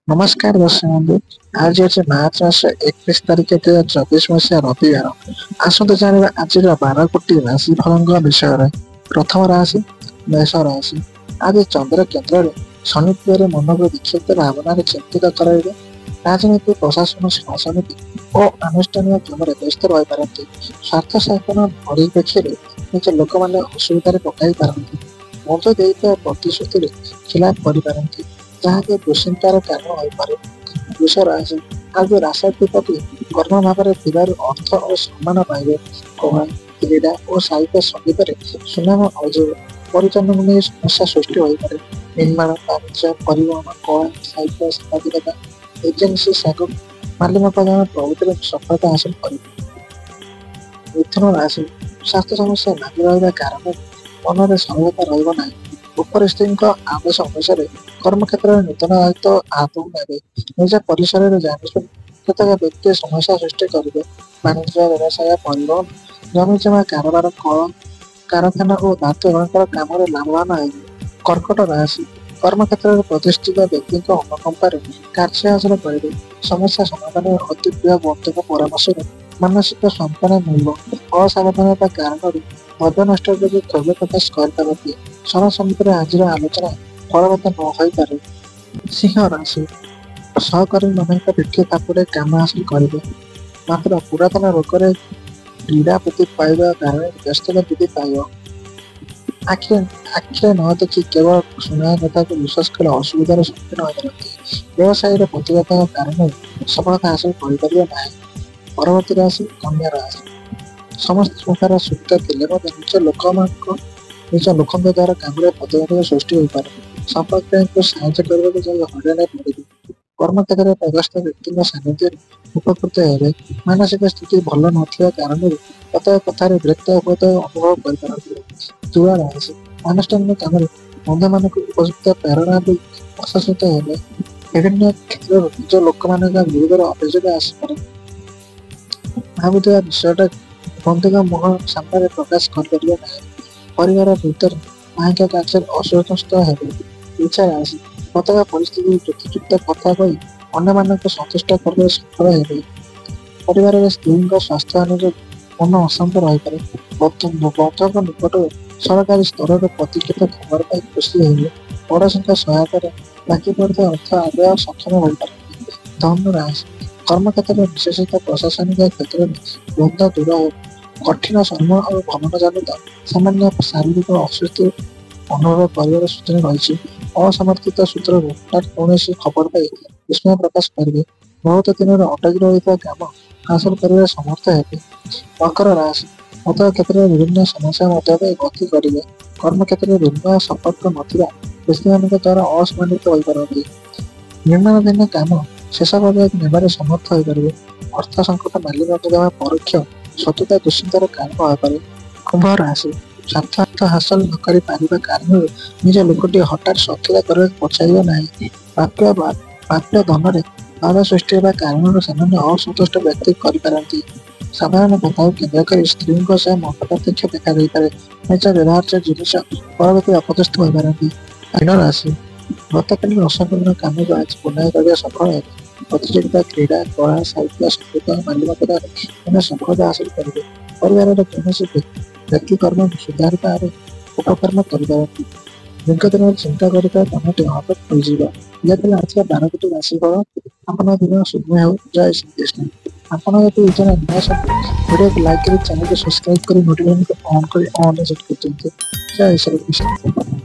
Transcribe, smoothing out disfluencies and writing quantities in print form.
ନମସ୍କାର ଦର୍ଶକ ବନ୍ଧୁ, ଆଜି ଅଛି ମାର୍ଚ୍ଚ ମାସ 31 ତାରିଖ 2024 ମସିହା ରବିବାର। ଆସନ୍ତୁ ଜାଣିବା ଆଜିର 12 ଗୋଟି ରାଶି ଫଳଙ୍କ ବିଷୟରେ। ପ୍ରଥମ ରାଶି ମେଷ ରାଶି। ଆଜି ଚନ୍ଦ୍ର କେନ୍ଦ୍ରରେ ଶନି ଥିବାରୁ ମନକୁ ବିକ୍ଷିପ୍ତ ଭାବନାରେ ଚିନ୍ତିତ କରାଇବେ। ରାଜନୀତି, ପ୍ରଶାସନ, ସଭାସମିତି ଓ ଆନୁଷ୍ଠାନିକ କାମରେ ବ୍ୟସ୍ତ ରହିପାରନ୍ତି। ସ୍ୱାର୍ଥ ସାଧନ ପରିପ୍ରେକ୍ଷୀରେ ନିଜ ଲୋକମାନେ ଅସୁବିଧାରେ ପକାଇ ପାରନ୍ତି। ବନ୍ଧୁ ଦେଇଥିବା ପ୍ରତିଶ୍ରୁତିରେ ଖିଲାପ କରିପାରନ୍ତି, ଯାହାକି ଦୁଶ୍ଚିନ୍ତାର କାରଣ ହୋଇପାରେ। ବୃଷ ରାଶି। ଆଜି ରାଶାଧିପତି କର୍ମ ଭାବରେ ଥିବାରୁ ଅର୍ଥ ଓ ସମ୍ମାନ ପାଇବେ। କଳା, କ୍ରୀଡ଼ା ଓ ସାହିତ୍ୟ ସଙ୍ଗୀତରେ ସୁନାମ ଅର୍ଜିବେ। ପରିଜନଙ୍କୁ ନେଇ ସମସ୍ୟା ସୃଷ୍ଟି ହୋଇପାରେ। ନିର୍ମାଣ, ବାଣିଜ୍ୟ, ପରିବହନ, କଳା, ସାହିତ୍ୟ, ସାମ୍ବାଦିକତା, ଏଜେନ୍ସି, ସାଗୁ ମାଲିମକରଣ ପ୍ରଭୃତିରେ ସଫଳତା ହାସଲ କରିବେ। ମିଥୁନ ରାଶି। ସ୍ୱାସ୍ଥ୍ୟ ସମସ୍ୟା ଲାଗି ରହିବା କାରଣରୁ ମନରେ ସରଳତା ରହିବ ନାହିଁ। ଉପରିସ୍ଥଙ୍କ ଆଦେଶ ଅନୁସାରେ କର୍ମକ୍ଷେତ୍ରରେ ନୂତନ ଦାୟିତ୍ୱ ହାତକୁ ନେବେ। ନିଜ ପରିସରରେ ଜାଣିଶୁଣି କେତେକ ବ୍ୟକ୍ତି ସମସ୍ୟା ସୃଷ୍ଟି କରିବେ। ବାଣିଜ୍ୟ, ବ୍ୟବସାୟ, ପରିବହନ, ଜମିଜମା କାରବାର, କଳ କାରଖାନା ଓ ଧାତୁ ଅଳଙ୍କାର କାମରେ ଲାଭବାନ ହେବେ। କର୍କଟ ରାଶି। କର୍ମକ୍ଷେତ୍ରରେ ପ୍ରତିଷ୍ଠିତ ବ୍ୟକ୍ତିଙ୍କ ଅନୁକମ୍ପାରେ କାର୍ଯ୍ୟ ହାସଲ କରିବେ। ସମସ୍ୟା ସମାଧାନରେ ଅତି ପ୍ରିୟ ବନ୍ଧୁଙ୍କ ପରାମର୍ଶରୁ ମାନସିକ ସାନ୍ତ୍ୱନା ମିଳିବ। ଅସାବଧାନତା କାରଣରୁ ଦ୍ରବ୍ୟ ନଷ୍ଟ ଯୋଗୁଁ କ୍ଷୋଭ ପ୍ରକାଶ କରିପାରନ୍ତି। ସଭା ସମିତିରେ ଆଜିର ଆଲୋଚନା ଫଳବତ ନ ହୋଇପାରେ। ସିଂହ ରାଶି। ସହକର୍ମୀମାନଙ୍କ ପିଠି ଥାପୁଡ଼େ କାମ ହାସଲ କରିବେ। ମାତ୍ର ପୁରାତନ ରୋଗରେ ପୀଡ଼ା ବୃଦ୍ଧି ପାଇବା କାରଣରୁ ବ୍ୟସ୍ତତା ବୃଦ୍ଧି ପାଇବ। ଆଖିରେ ନ ଦେଖି କେବଳ ଶୁଣା କଥାକୁ ବିଶ୍ୱାସ କଲେ ଅସୁବିଧାର ସମ୍ମୁଖୀନ ହୋଇପାରନ୍ତି। ବ୍ୟବସାୟୀର ପ୍ରତିବାଦ କାରଣରୁ ସଫଳତା ହାସଲ କରିପାରିବେ ନାହିଁ। ପରବର୍ତ୍ତୀ ରାଶି କନ୍ୟା ରାଶି। ସମସ୍ତ ପ୍ରକାର ସୁବିଧା ଥିଲେ ମଧ୍ୟ ନିଜ ଲୋକଙ୍କ ଦ୍ୱାରା କାମରେ ପ୍ରତିବନ୍ଧକ ସୃଷ୍ଟି ହୋଇପାରେ। ସମ୍ପର୍କୀୟଙ୍କୁ ସାହାଯ୍ୟ କରିବାକୁ ଯାଇ ହଇରାଣରେ ପଡ଼ିବେ। କର୍ମକ୍ଷେତ୍ରରେ ପଦସ୍ଥ ବ୍ୟକ୍ତିଙ୍କ ସାନ୍ନିଧ୍ୟରେ ଉପକୃତ ହେବେ। ମାନସିକ ସ୍ଥିତି ଭଲ ନଥିବା କାରଣରୁ ପ୍ରତ୍ୟେକ କଥାରେ ବିରକ୍ତ ବୋଧ ଅନୁଭବ କରିପାରନ୍ତି। ତୁଳା ରାଶି। ଆନୁଷ୍ଠାନିକ କାମରେ ବନ୍ଧୁମାନଙ୍କୁ ଉପଯୁକ୍ତ ପ୍ରେରଣା ଦେଇ ପ୍ରଶଂସିତ ହେବେ। ବିଭିନ୍ନ କ୍ଷେତ୍ରରୁ ନିଜ ଲୋକମାନଙ୍କ ବିରୁଦ୍ଧରେ ଅଭିଯୋଗ ଆସିପାରେ। ଭାବୁଥିବା ବିଷୟଟାକୁ ବନ୍ଧୁଙ୍କ ମୁହଁ ସାମ୍ନାରେ ପ୍ରକାଶ କରିପାରିବେ ନାହିଁ। ପରିବାର ଭିତରେ ମାଇଁଙ୍କ କାର୍ଯ୍ୟରେ ଅସନ୍ତୁଷ୍ଟ ହେବେ। ବିଛା ରାଶି। ପ୍ରତ୍ୟେକ ପରିସ୍ଥିତିରେ ଯୁକ୍ତିଯୁକ୍ତ କଥା କହି ଅନ୍ୟମାନଙ୍କୁ ସନ୍ତୁଷ୍ଟ କରିବାରେ ସଫଳ ହେବେ। ପରିବାରରେ ସ୍ତ୍ରୀଙ୍କ ସ୍ୱାସ୍ଥ୍ୟହାନି ଯୋଗୁଁ ମନ ଅଶାନ୍ତ ରହିପାରେ। ବନ୍ଧୁଙ୍କ ନିକଟରୁ ସରକାରୀ ସ୍ତରରେ ପ୍ରତୀକ୍ଷିତ ଖବର ପାଇ ଖୁସି ହେବେ। ପଡ଼ୋଶୀଙ୍କ ସହାୟତାରେ ବାକି ପଡ଼ିଥିବା ଅର୍ଥ ଆଦାୟ ସକ୍ଷମ ହୋଇପାରନ୍ତି। ଧନୁ ରାଶି। କର୍ମକ୍ଷେତ୍ରରେ ବିଶେଷତଃ ପ୍ରଶାସନିକ କ୍ଷେତ୍ରରେ ଦ୍ୱନ୍ଦ୍ୱ ଦୂର ହେବ। କଠିନ ଶ୍ରମ ଓ ଭ୍ରମଣ ଜନିତ ସାମାନ୍ୟ ଶାରୀରିକ ଅସ୍ୱସ୍ତି ଅନୁଭବ କରିବାର ସୂଚନା ରହିଛି। ଅସମର୍ଥିତ ସୂତ୍ରରୁ ହଠାତ୍ କୌଣସି ଖବର ପାଇ ବିସ୍ମୟ ପ୍ରକାଶ କରିବେ। ବହୁତ ଦିନରୁ ଅଟକି ରହିଥିବା କାମ ହାସଲ କରିବାରେ ସମର୍ଥ ହେବେ। ମକର ରାଶି। ପ୍ରତ୍ୟେକ କ୍ଷେତ୍ରରେ ବିଭିନ୍ନ ସମସ୍ୟା ମଧ୍ୟ ଦେଇ ଗତି କରିବେ। କର୍ମକ୍ଷେତ୍ରରେ ଭିନ୍ନ ସମ୍ପର୍କ ନଥିବା ବ୍ୟକ୍ତିମାନଙ୍କ ଦ୍ୱାରା ଅସମ୍ମାନିତ ହୋଇପାରନ୍ତି। ନିର୍ମାଣାଧୀନ କାମ ଶେଷ ପର୍ଯ୍ୟାୟକୁ ନେବାରେ ସମର୍ଥ ହୋଇପାରିବେ। ଅର୍ଥ ସଙ୍କଟ ମାଲିମକଦ୍ଦମା ପରୋକ୍ଷ ଶତ୍ରୁତା ଦୁଶ୍ଚିନ୍ତାର କାରଣ ହୋଇପାରେ। କୁମ୍ଭ ରାଶି। ସ୍ୱାର୍ଥ ହାସଲ ନ କରି ପାରିବା କାରଣରୁ ନିଜ ଲୋକଟି ହଠାତ୍ ଶତ୍ରୁତା କରିବାକୁ ପଛାଇବ ନାହିଁ। ପ୍ରାପ୍ୟ ଧନରେ ବାଧା ସୃଷ୍ଟି ହେବା କାରଣରୁ ସାମାନ୍ୟ ଅସନ୍ତୁଷ୍ଟ ବ୍ୟକ୍ତି କରିପାରନ୍ତି। ସାଧାରଣ କଥାକୁ କେନ୍ଦ୍ର କରି ସ୍ତ୍ରୀଙ୍କ ସହ ମତପାର୍ଥକ୍ୟ ଦେଖା ଦେଇପାରେ। ନିଜ ବ୍ୟବହାର୍ଯ୍ୟ ଜିନିଷ ପରବର୍ତ୍ତୀ ଅପଦସ୍ଥ ହୋଇପାରନ୍ତି। ମୀନ ରାଶି। ଗତକାଲିର ଅସମ୍ପୂର୍ଣ୍ଣ କାମକୁ ଆଜି ପୂର୍ଣ୍ଣ କରିବା ସଫଳ ହେବେ। ପ୍ରତିଯୋଗିତା, କ୍ରୀଡ଼ା, କଳା, ସାହିତ୍ୟ, ସଙ୍ଗୀତ, ମାଲିମକଦାରେ ମଧ୍ୟ ସଫଳତା ହାସଲ କରିବେ। ପରିବାରର କୌଣସି ବ୍ୟକ୍ତି କର୍ମ ସୁଧାରିବାରେ ଉପକର୍ମ କରିପାରନ୍ତି। ଦୀର୍ଘ ଦିନର ଚିନ୍ତା କରୁଥିବା କାମଟି ହଠାତ୍ ହୋଇଯିବ। ଇଏ ଥିଲା ଆଜିର 12 ଗୋଟି ରାଶିଫଳ। ଆପଣଙ୍କ ଦିନ ଶୁଭ ହେଉ। ଜୟ ଶ୍ରୀକୃଷ୍ଣ। ଆପଣ ଯଦି ଏ ଚ୍ୟାନେଲ ନୂଆ ଅଛନ୍ତି, ଭିଡ଼ିଓକୁ ଲାଇକ୍ କରି ଚ୍ୟାନେଲକୁ ସବସ୍କ୍ରାଇବ କରି ନୋଟିଫିକେସନକୁ ଅନ୍ କରି ଅନ୍ ସେଟ୍ କରିଦିଅନ୍ତୁ। ଜୟ ଶ୍ରୀକୃଷ୍ଣ।